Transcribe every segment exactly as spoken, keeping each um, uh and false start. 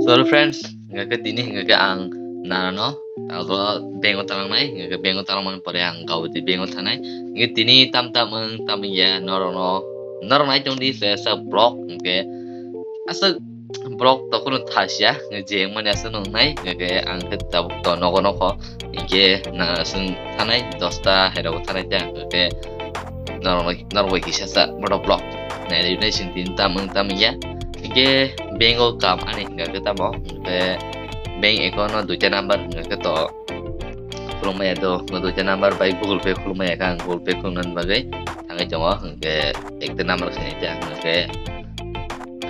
Sorry friends, hingke tini hingke ang nana no, tabo bank o tangnai, hingke bank o tangmani pore ang gabudi bank o thangnai. Hingke tini tam tam wng tam wngya norokno, norok nai tongdi se sa vlog hingke aswk vlog to kheno thasia, je wngmani aswk nungnai, hingke ang khe tabuk to nogo nokho, hingke na aswk thanai dosta hai rogo thanai ta, hingke norok norok bai kisa sa moto vlog nai nai sing tin tam wng tam wngya. Hingke bank o kam ani hingka khe tamo, hingke bank account no duita number hingka khe to khulumaya do, duita number bai Google Pay khulumaya kha, ang Google Pay khulumnani bagwi thangwi tongo, hingke ekta number khe nai ta, hingke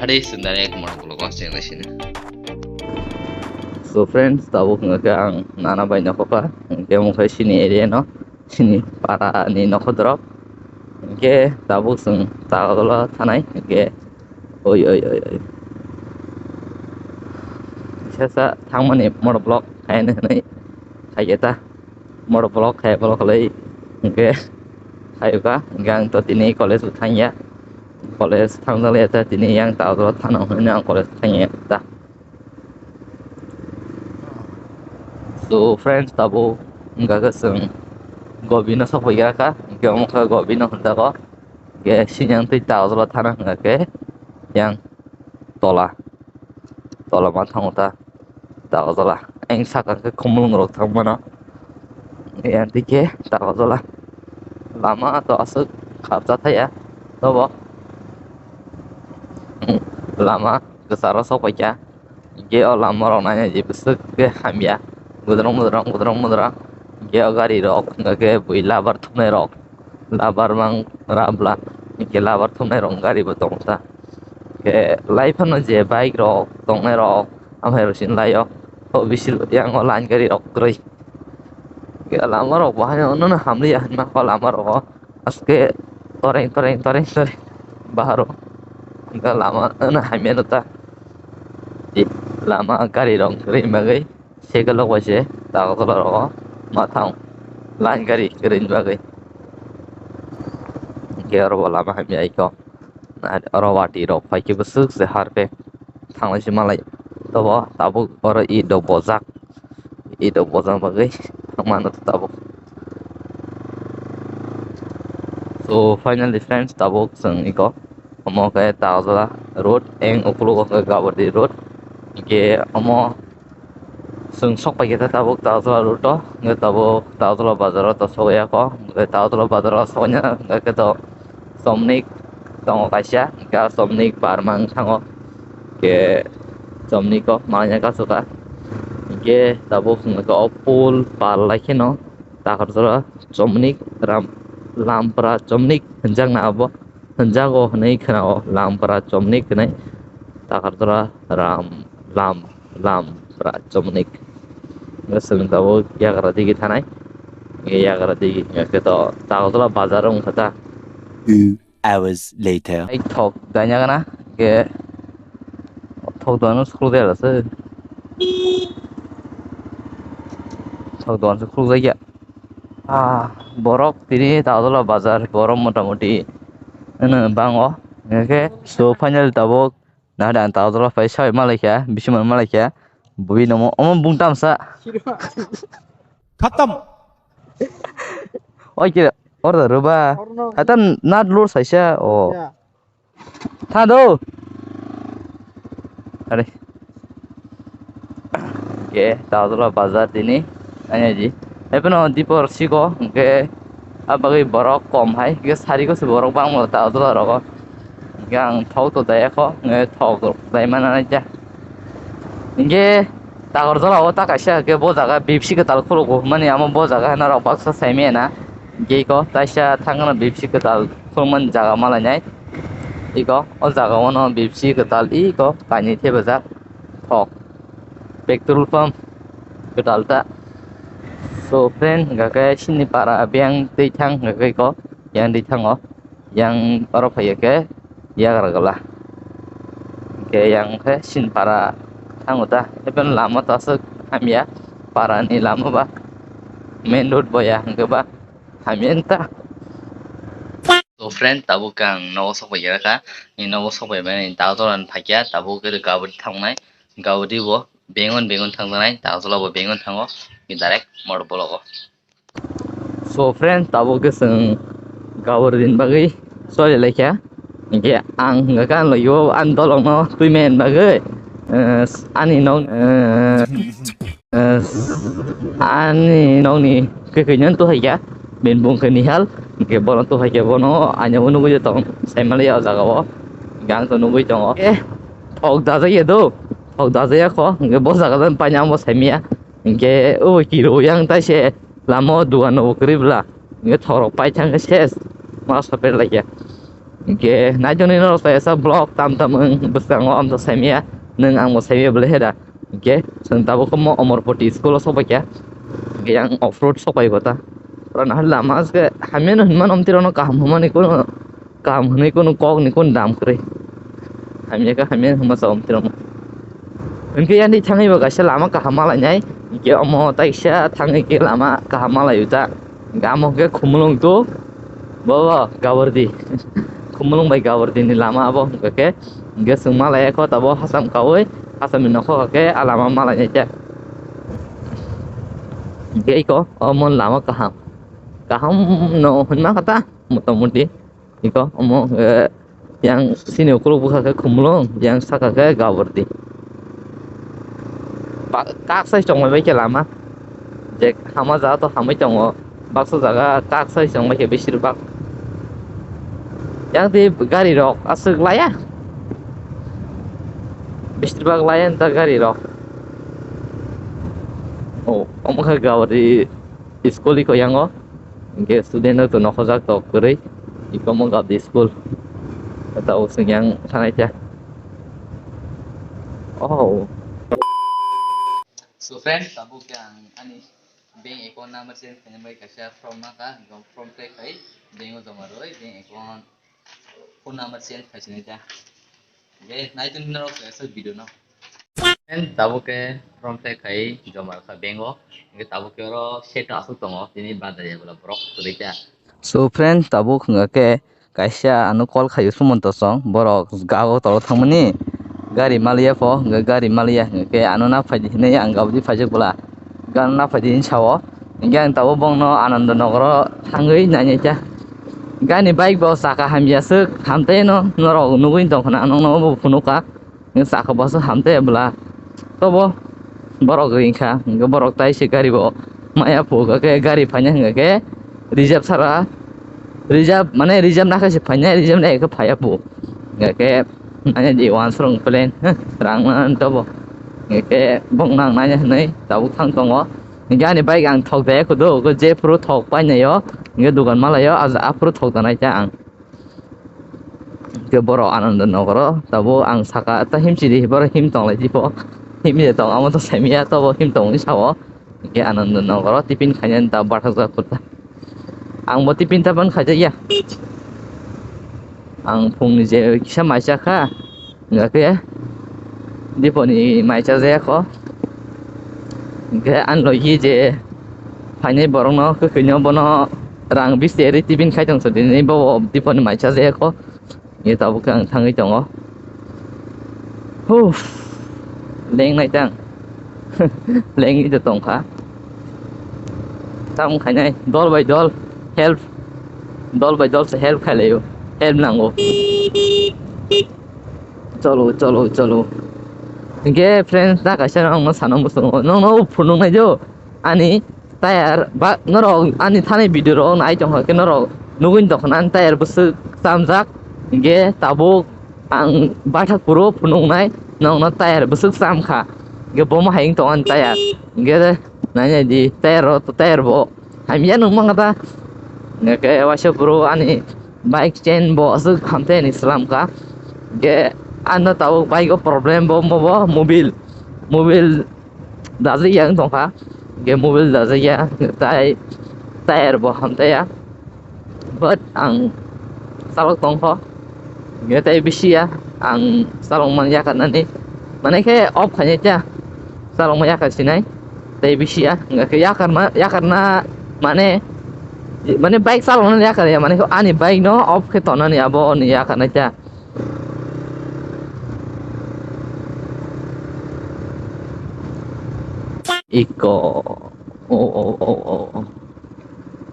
hari sundari ek mono blogo chenglai sini. So friends, tabuk hingka khe ang nana bai nokho kha, hingke omo khe chini area no, chini para ni nokho dorok. Hingke tabuk chwng Tagarjala thanai, hingke oi, oi, oi, oi. Sesa thangmani moto vlog khaina hinwi khaikhe ta. Moto vlog khai vlog khlai hingke khaikha. Hingke ang to tini college bo thangya. College thangjak liya ta tini yang Tagarjala thana hinwi ang college thangya ta. So friends, tabuk hingka khe chwng Gobi no sokphaikha kha, hingke omo khe Gobi no hwnjago. Hingke sini ang twi Tagarjala thana hingka khe yang tola, tola ma thango ta Tagarjala. Ang saka khe khumulwng rok thang mano. Yang twi khe Tagarjala lama to aswk khapsa thaya tobo lama kwcharo sokphaikha. Hingke o lama rok naina je bwswk khe hamya. Gudrong mudrong, gudrong mudrong. Hingke o gari rok, hingke bui labar thumnai rok. Labar mang rabla. Hingke labar thumnai rok gari bo tongo ta. Hingke lai phano je bike rok tongnai rok, amhai rok sin lai o. O bisil yang o line gari rok kwrwi. Hingke lama rok bo haino ono no hamliya hinma o lama rok o. Aske toreng, toreng, toreng, toreng baharo. Hingke lama ano hamya no ta. Lama gari rok ring bagwi cycle rok bai se Tagarjala rogo ma thang line gari ring bagwi. Hingke oro bo lama hamya iko. Oro wati rok paikhe bwswk se harpe. Thanglai se malai. Tobo tabuk oro it rok bojak. It rok bojak bagwi thangmano tabuk. So finally friends, tabuk chwng iko omo khe Tagarjala road, eng ukulugo khe Gabadi road. Hingke omo chwng sok paikha tabuk Tagarjala road o. Hingke tabuk Tagarjala bazar o to sokya kho. Hingke Tagarjala bazar o sokya hingke to Somnik tongo kaisa, hingke ah Somnik barma wng thango, hingke Somnik o manya kasu kha, hingke tabuk hingke o pool pal lai kheno Takarjala Somnik ram, Lampra Somnik hinjakna abo, hinjago hinui khna o Lampra Somnik hinui Takarjala ram, lam, Lampra Somnik. Hingke chwng tabuk yagra digi thanai, hingke yagra digi hingke to Takarjala bazar wng kha ta. Two hours later. Ai thok danya gana ke thok dono school de la se. Thok don school de ya. Ah, borok tini Tagarjala bazar borok motamoti ano bango. Ke so final tabuk na dan Tagarjala pai sai malai kya, bisi man malai kya. Bui nomo omo bung tamsa. Khatam. Oi kira. Order roba. Order. Hatan nat lur saisa o. Ya. Tha do. Are. Ke Tagarjala bazar tini. Anya ji. Epeno dipor siko ke abagwi borok kom hai. Ke sari ko se borok bang mo Tagarjala rogo. Hingke ang thok to daya kho, hingke thok dai mana nai ja. Hingke Tagarjala o ta kaisa hingke bo jaga Bipsi kwtal khuluk bo hwnmani amo bo jaga hwnna rok baksa sai maya na. Hingke iko taisa thangna Bipsi kwtal khulukmani jaga malai nai. Iko o jaga o no Bipsi kwtal iko kainwi thebajak thok petrol pump kwtal ta. So friend, hingke sini para biyang twi thang hingke iko yang twi thango. Yang oro phaiya khe yagra gala. Hingke yang khe sin para thango ta. Even lama to aswk hamya. Para ni lama ba. Main road bo ya hingke ba hamya ta. So friend, tabuk ang nogo sok bai kha. Ni nogo sok bai mani Tagarjala ni phaiya, tabuk ke gabri thangnai. Gaudi bo bengon bengon thangjaknai, Dagajala bo bengon thango, direct motor block o. So friend, tabuk khe chwng Gaudi ni bagwi choli laikha. Hinkhe ang hwnkha khe ang logi o ani dolok no twi maya ni bagwi, eh, ani nok, eh, eh, ani nokni kwkhwino tuhaikha, bini bung khe Nihal, hinkhe bono tuhaikhe bono ani bo nugwi tong, saimaliya o jaga o, hinkhe ang to nugwi tongo. Eh, thok dajak ya do, thok dajak ya kho, hinkhe bo jaga jani paina ang bo saimaya, hinkhe o kiro yang tai se. Lama o dugan rok bo kwrwi bwla, hinkhe thok rok pai thangkhe ses, ma sopre laikya. Hinkhe naitonwi norok kaisa vlog tam tam wng bwskango, amtwk saimaya, nwng ang bo saimaya bwlai he da. Hinkhe chwng tabuk omo Amarpati school o sokbaikha, hinkhe yang off road sokbai kota. Oro nahar lama se hamya no hinmano, omtwi rokno kaham hwnmani kuno kaham hwnwi kunu kok ni kunu dam kwrwi. Hamya khe hamya hwnma sa omtwi rokno. Hinkhe yani thangwi bo kaisa lama kaham malainai. Hinkhe omo taisa thangwi khe lama kaham malai uta. Hinkhe amo khe Khumulwng to. Bo bo Gaudi. Khumulwng bai Gaudi ni lama abo hinkhe khe. Hinkhe chwng malai kho tabo Hasam kaui. Hasam ni nokho khe a lama malainai khe. Hinkhe iko omo lama kaham. Kaham no hwnma kha ta motamuti. Iko omo, eh, yang sini ukuluk bwkha khe Khumulwng, yang saka khe Gaudi. Ba-, kak sai chongmai bai khe lama. Je hama jaga to hamwi tongo. Baksa jaga kak sai chongmai khe besir bak. Yang twi gari rok aswk laya. Besir bak laya ta gari rok. Oh, omo khe Gaudi school iko yango. Hinkhe student rok to nokhorjak tok kwrwi. Iko omo Gaudi school. Tao chwng yang thanai khe. Oh. So friend, tabuk khe ang ani bank account number change khaina bai kaisa form nakha, form fill khai bank o joma rwui bank account phone number change khai sinai ta. Hinkhe naitung norok kaisa video no. Friend, tabuk khe form fill khai joma rwkha bank o. Hinkhe tabuk khe oro seat aswk tongo, tini badai ya bwla borok kwrwi ta. So friend, tabuk hwnga khe kaisa ano call khaio Sumonto song, borok Agartala o thangmani gari maliya pho, hwnga gari maliya hwnga khe ano na phaidi hinwi ang Gaudi phaijak bwla, ano na phaidi hinwi sao. Hinkhe ang tabuk bongno Ananda Nagar o thangwi nainai ta. Gani bike bo chaka hamya swk, hamteno norok nugwi tongkha na, nokno bo phunukha. Chakha baso hamte bwla. Tobo borok ringkha, hinkhe borok tai se gari bo maya phuka khe gari phaina hinkhe reserve sara, reserve mane reserve nakhe se phaina, reserve nakhe phaiya phu. Hinkhe mane di wansrong plan rang man tobo. Hinkhe bong nang nai hinwi tabuk thang tongo. Hinkhe ani bike ang thok jaya kudu, je phuru thok painaio, hinkhe dugan malaio, aphuru thok danai khe ang. Ke borok Ananda Nagar o tabuk ang saka ta himchidi borok him tonglai tipo him je tong amo to saimaya tobo him tongni sao ke Ananda Nagar o tiffin khainani ta bathakjak kota ang bo tiffin ta ban khaijakya ang phungni je kisa mai chakha. Hingkhe diponi mai chajaya kho. Hingkhe ang logi je phainai borokno kwkhwino bono rang bisi ri tibin khai tongsa dinwi bo diponi mai chajaya kho. Hingkhe tabuk khe ang thangwi tongo. Huh. Lengnai tang. Lengwi de tongkha. Tamo khainai dol bai dol help, dol bai dol se help khailaio, help nango. Cholo, cholo, cholo. Hingke friends, ta kaisa nokno sana muchungo, nokno phunuknai jo, ani tire ba norok ani thani video rok nai tongkha khe norok nugwi tongkha ani tire bwswk chamjak, hingke tabuk ang bathak phuru phunuknai nokno tire bwswk chamkha, hingke bomo hai wng tong ani tire, hingke nainai di tire rok, tire bo. Hamya nung mangkha ta. Hingke waisa bro ani bike chain bo aswk hamte ni slam kha. Hingke ano tabuk bike o problem bo, bo, bo mobil, mobil dajik ya wng tongkha. Hingke mobil dajik ya tai tire bo hamte ya. But ang salok tongkho. Hingke tei bisi ya ang salok man yakarnani. Mane khe off khainai ta. Salok man yakar sinai. Tei bisi ya. Hingke yakarma, yakarna mane, mane bike saloknani yakar ya. Mane ani bike no off khe tongnani abo ni yakarnai ta. Iko. O, o, o, o, o.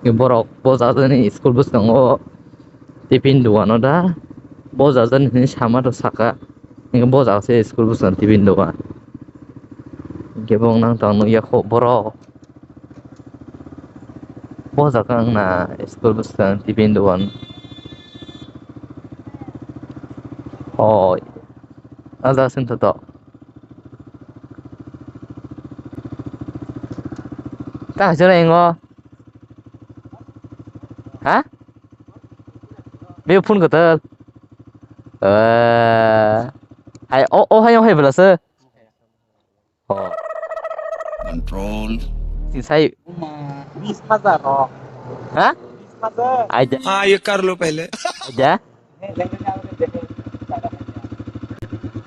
Borok bo jajani school bwskango tiffin dogano da. Bo jajani hinwi sama rw saka. Bo jaga se school bwskango tiffin dogan. Hinkhe bo nang tang nukya kho borok. Bo jaga wngna school bwskang tiffin dogan. Hoi. A jaga se wngthoto. Ta hachara ingo. Ha? Be phone kwtal. Eh, hai, o, o hai, o hai bela se. Oh. Control. Sing sai. Bis hajar rok. Ha? Bis hajar. Aida. हाँ, ये कर लो पहले। Aida.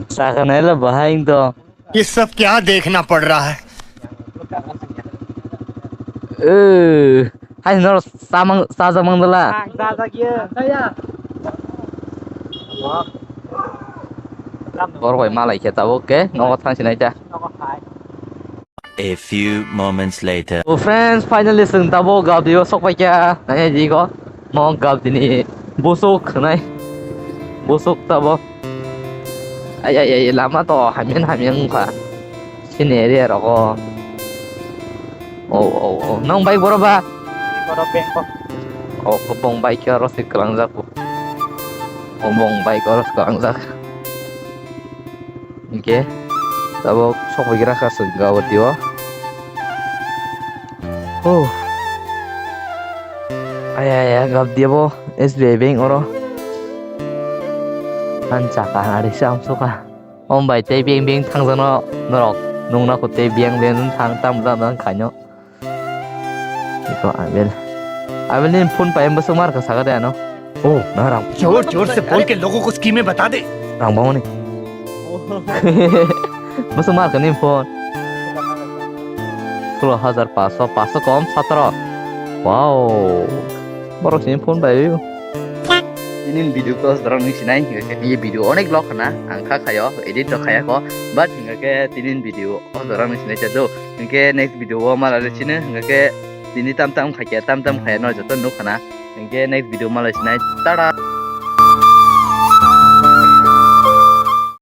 Sakana la bahai to. ये सब क्या देखना पड़ रहा है? Eh, hai no samang sajamang dala. Ang sajak ye. Bor bai malai khe tabuk ke nogo thang sinai ta. A few moments later. Oh friends, finally chwng tabuk Gabdi o sok pai kha. Nai di ko. Mo Gabdi ni busuk nai. Busuk tabuk. Ai, ai, ai, lama to hamya hamya wngkha. Chini area rogo. Oh, oh, oh. Nang bike boro ba? Boro bengkok. Oh, bong bike oro se kwlangjak. Oh, bong bike oro se kwlangjak. Oke. Tabuk sokpaigra kha chwng Guwahati o. Oh. Aya, aya, Gabdi abo S B I bank oro. Ang chaka nari sam suka. Om bai tei beng beng thang jano norok nung na kho tei beng beng thang tam jano khaino. Iko Abel. Abel ni phone pai bwswk mar ka saga de ano. Oh, na rang. जोर जोर से बोल के लोगों को स्कीमें बता दे। Rang bangmani. Bwswk mar ka ni phone. Sullo hajar paso, paso kom satro. Wow. Borok sini phone pai. Tinin video ko dorang ni sinai, ini video onek lok na, ang kha khayo, edit rok khaya ko, but hingke tinin video o dorang ni sinai cha do, hingke next video o mala le sini, hingke tini tam tam khakya, tam tam khaya no joto nuk khana, hingke next video mala sinai, tada.